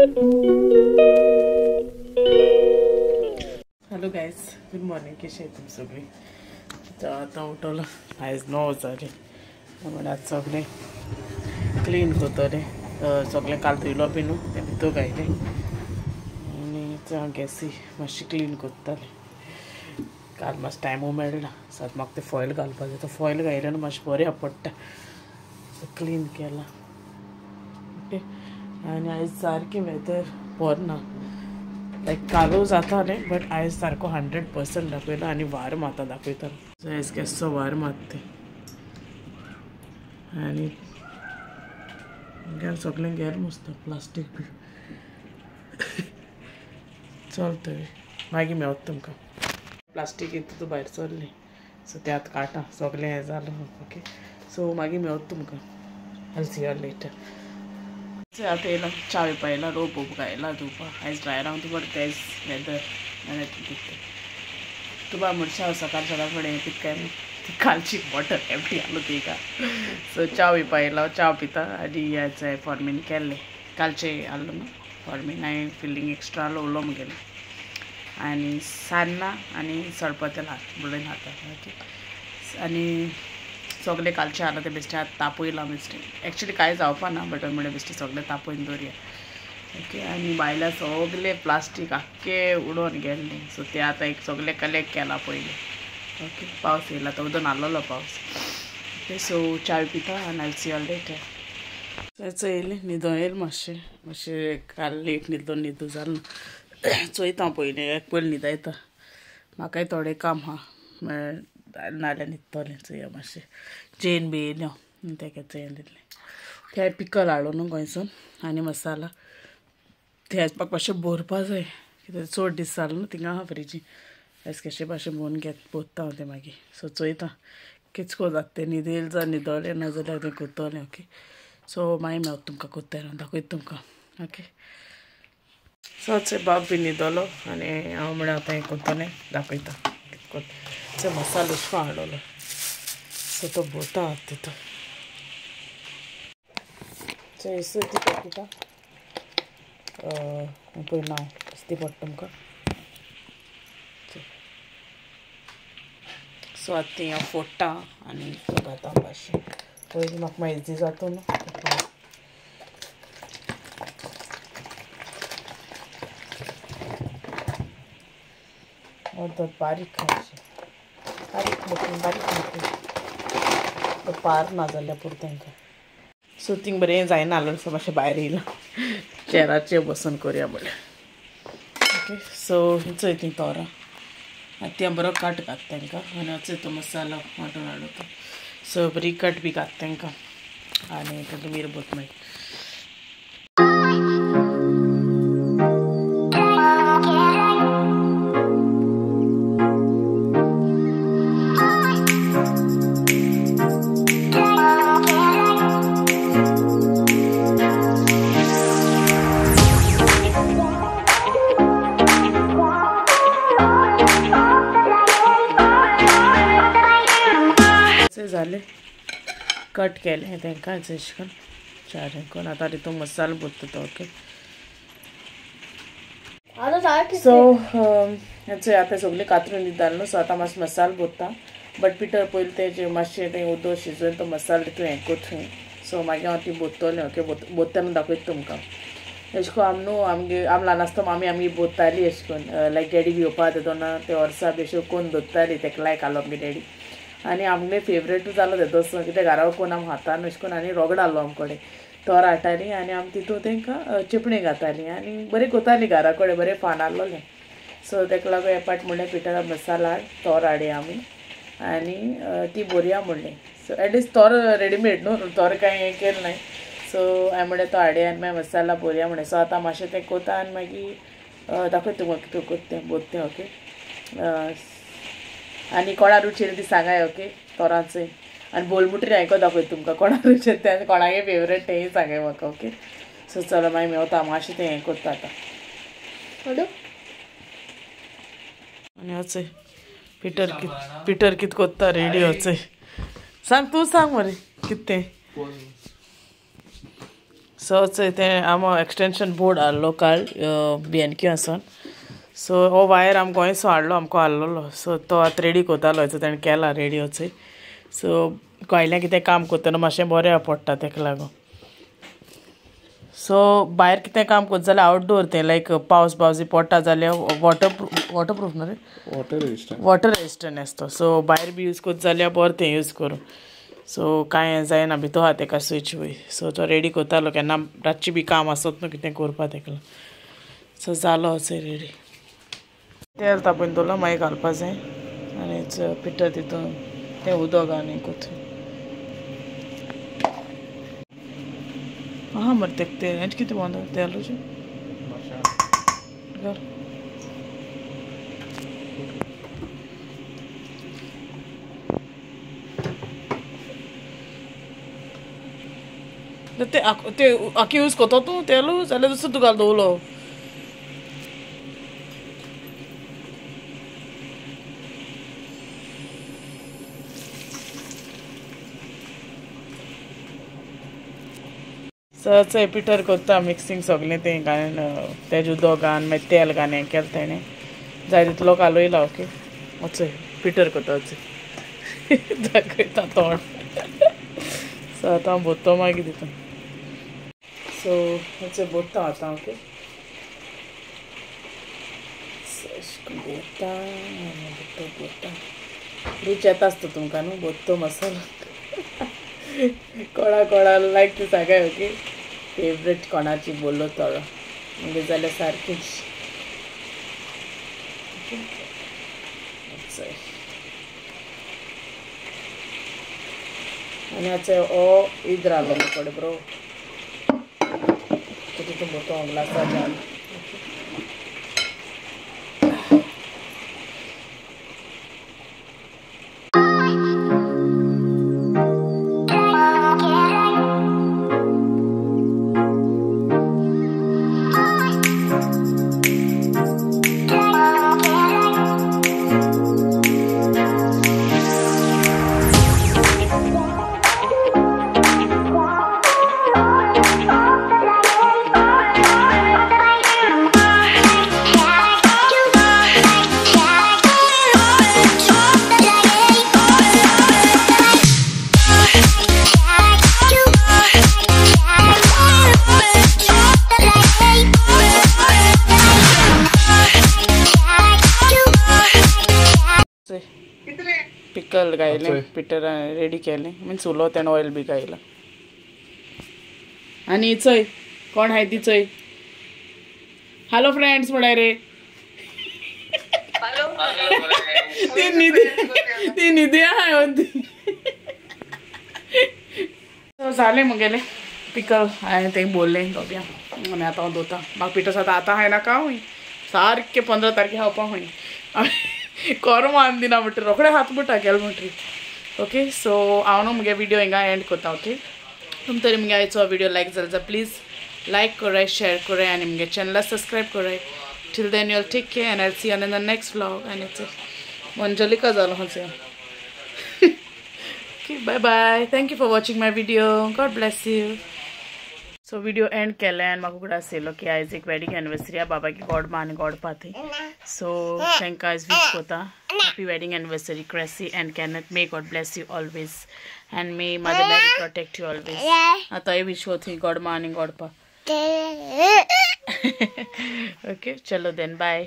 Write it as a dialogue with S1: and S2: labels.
S1: Hello guys, good morning. कशें तुम सगळीं? आतां उठलो, आयज 9 जाली. म्हणून आज सगळें क्लीन करतलें. सगळें काल धुयलो बी न्हू तें भितर घायलें आनी हांव गॅसी मातशी क्लीन करतालें. काल मातसो टायमू मेळना, सो आतां म्हाका तें फॉयल घालपाक जाय. तो फॉयल घायलें न्हू मातशें बरें पडटा. सो क्लीन केलां. ओके. आनी आयज सारकें वेदर बरें ना, लायक कालू जातालें बट आयज सारको 100% दाखयलो आनी वार मारता दाखयतालो. सो आयज केसो वार मारता आनी सगळें गेलें मस्त प्लास्टीक बी. चल तर मागीर मेवता तुमकां. प्लास्टीक येता तूं भायर सरलें, सो तें आतां काडटा सगळें हें जालें. ओके, सो मागीर मेवता तुमकां. I'll see you later. आतां येयला च्या पिवपा येयला, रोप बोप घायला धुवपा. आयज ड्रायरां तुका तेज वेदर नाल्यार तुका मनशां सकाळ सकाळ फुडें हें पिता काय कालची बॉटल एमटी आसलो ती का. सो च्या पिवपा येयला, च्या पिता आनी आयज फॉर्मीन केल्लें, कालचें आसलो न्हू फॉर्मीन. हांवें फिलींग एक्स्ट्रा आसलो उलो मुगेलें आनी सान्नां आनी सरपतें बुडोवन खाता. ओके. आनी सगळे कालचे आसलो ते बेश्टे आतां तापयलां बेश्टें. एक्चुली कांय जावपा ना बट म्हणलें बेश्टें सगळें तापोवन दवरया. ओके. आनी बायलां सगळे प्लास्टीक आख्खें उडोवन गेल्लें, सो तें आतां एक सगळें कलेक्ट केलां पयलीं. ओके. पावस येयला तो उदक नासलेलो पावस. ओके, सो च्याय पिता आनी आयल सी you later. चोयलें न्हिदोन येयलें मातशें मातशें काल लेट न्हिदलो, न्हिदो जालो ना. चोयता हांव पयलीं एक पयलीं न्हिदयता, म्हाकाय थोडें काम आहा नाल्यार न्हिदतलें. चोया मातशें चेन बी येयलें हांव तेका चेन दिलें. ते पिकल हाडलो न्हू गोंयसून आनी मसाला ते आयज म्हाका मातशें भरपा जाय, कित्याक चड दीस जालो न्हू थिंगा आहा फ्रिजी. आयज कशें भाशेन भोवन घेत भरता हांव तें मागीर. सो चोयता कितको जाता तें, न्हिदेल जाल्यार न्हिदोलें, ना जाल्यार तें करतलें. ओके, सो मागीर मेवता तुमकां करता हांव दाखयता तुमकां. ओके, सो चोय बाब बी न्हिदलो आनी हांव म्हणल्यार आतां हें करतलें दाखयता कितें करता. मसालो उश्को हाडलो, सो तो भरता आतां तितून. ती पडटा पळय ना ती पडटा तुमकां. सो आतां ती हांव फोडटा आनी घाता मातशें पयलीं म्हाका मागीर इजी जाता न्हू. अर्द बारीक मातशें बारीक मोटी बारीक मोटी तो पार ना जाल्यार पुरो तांकां. सो थिंग बरें जायना आसलें, सो मातशें भायर येयलां चेराचेर बसून करया म्हणल्यार. ओके, सो चोय ती तोरां आतां ती हांव बरो कट घात तांकां आनी चोय तो मसालो वांटून हाडलो तो. सो बरी कट बी घात तांकां आनी तातूंत मीर भरता मागीर. जालें कट केलें तांकां अशें करून चार करून आतां तितून मसालो भरता तो. ओके, सो चोय आतां सगळें कातरून दितालें न्हू, सो आतां मातसो मसालो भरता. बट पिटर पयलीं तेजें मातशें तें उदक शिजोवन तो मसालो तितून हें करता. सो मागीर हांव ती भरतलें. ओके, भरतना दाखयता तुमकां. अशें करून आम न्हू आमगे आम ल्हान आसतना मामी आमगे भरताली अशें करून, लायक डॅडी बी येवपा तेदोना ते वर्सा बी अशें कोन्न दवरताली, तेका लायक आसलो आमगे डॅडी. आनी आमगे फेवरेटूय जालो तें दोसो, कित्याक घरा कोन्न आम हातान अशें करून आनी रोगडो आसलो आमचे कडेन, तोर हाडटालीं आनी आमी तितून तांकां चिपणी घातालीं आनी बरें करतालीं घरा कडेन, बरें फान आसलोलें. सो ताका लागून हे पाट म्हणलें पिटरा मसाला हाड, तोर हाडया आमी आनी ती भरया म्हणलें. सो एटलिस्ट तोर रेडीमेड न्हू, तोर कांय हें केलें नाय. सो हांवें म्हणलें तो हाडया आनी मागीर मसाला भरया म्हणलें. सो आतां मातशें तें करता आनी मागीर दाखयता तुमकां कितें करता तें भरता तें. ओके, आनी कोणा रुच येयली ती सांगाय. ओके, तोरांचें आनी बोलमुटरी हांवें दाखयता तुमकां कोणा रुच येता तें आनी कोणागे फेवरेट तेंय सांगाय म्हाका. ओके, सो चलो मागीर मेवता मातशें तें हें करता आतां. आनी अचय पिटर पिटर कित कोत्ता रेडी अचय. सांग तूं सांग मरे कितें. सो तें आम एक्सटेंशन बोर्ड हाडलो काल BNQ आसून. सो हो वायर आम गोंयसो हाडलो, आमकां हाडलेलो. सो तो आतां रेडी कोतालो, सो तेणें केला रेडी वचय. सो कळ्ळें कितें काम करतना मातशें बरें पडटा तेका लागून. सो भायर कितें काम करता जाल्यार आवटडोर तें लायक पावस पावस पडटा जाल्यार वॉटरप्रूफ न्हू रे, वॉटर रेजिस्टंट आसता. सो भायर बी यूज करता जाल्यार बरें तें यूज करूं. सो कांय जायना भितर आहा तेका स्विच वय. सो तो रेडी करतालो केन्ना रातची बी काम आसत न्हू कितें करपा तेका. सो जालो असो रेडी. तेल तापोवन दवरलां, मागीर घालपा जाय आनी पिठो तितून तें उदक आनी कोथून आहा मरे तेक तेल हें कितें बांद तेलूच घाल. ते आखी यूज करता तूं तेलू जाल्यार दुसरो तूं घाल दवरलो. सो पिटर करता मिक्सिंग सगळें तें घालून तेजें उदक घालून मागीर तेल घालून हें केलें तेणें जाय तितलो कालयला. ओके वचय पिटर करता वचय दाखयता तोंड. सो आतां हांव बोत्तो मागीर दिता. सो वचय बोत्ता आतां. ओके बोत्ता बोत्तो बोत्ता रूच येता आसता तुमकां न्हू बोत्तो मसालो कोणा कोणा लायक ती सांगाय. ओके फेवरेट कोणाची बोल्लो तोळो म्हणजे जाल्यार सारकीच. आनी आतां हो इद्र आसलो कडेन बरो तितून बोतो ग्लासाच्या. पिकल गायलें पिटर रेडी केलें मिन्स उलो तेणें ऑयल बी गायलां. आनी चोय कोण आहाय ती चोय. हॅलो फ्रेंड्स म्हणाय रे. ती निधी ती निधी आहाय ती. जालें मुगेलें पिकल हांवें तें बोल्लें दोब्या आनी आतां हांव दवरता. म्हाका पिठो आतां आतां हांवें नाका हूंय सारकें 15 तारखे खावपा हूंय कोर्म आन दिना म्हणटा रोखडे हात बुटा केले म्हणटरी. ओके सो हांव न्हू मुगे विडियो हिंगा एंड करता. ओके तुम तरी मुगे आयचो विडियो लायक जाल्यार जाल्यार प्लीज लायक कराय, शेअर कराय आनी मुगे चॅनला सबस्क्रायब कराय. Till then you all take care and I see you in the next vlog. आनी मंजलिका जालो हांव. Okay bye bye, thank you for watching my video, God bless you. So video end केलें आनी म्हाका उगडास येयलो की आयज एक वेडिंग एनिवर्सरी आहा बाबाकी गॉड मा आनी गॉड पाथी. सो तांकां आयज वीश करता happy wedding anniversary Cressy and Kenneth. May God bless you always and may Mother Mary protect you always. आतांय वीश करता गॉड मा आनी गॉड पा. ओके चलो then bye.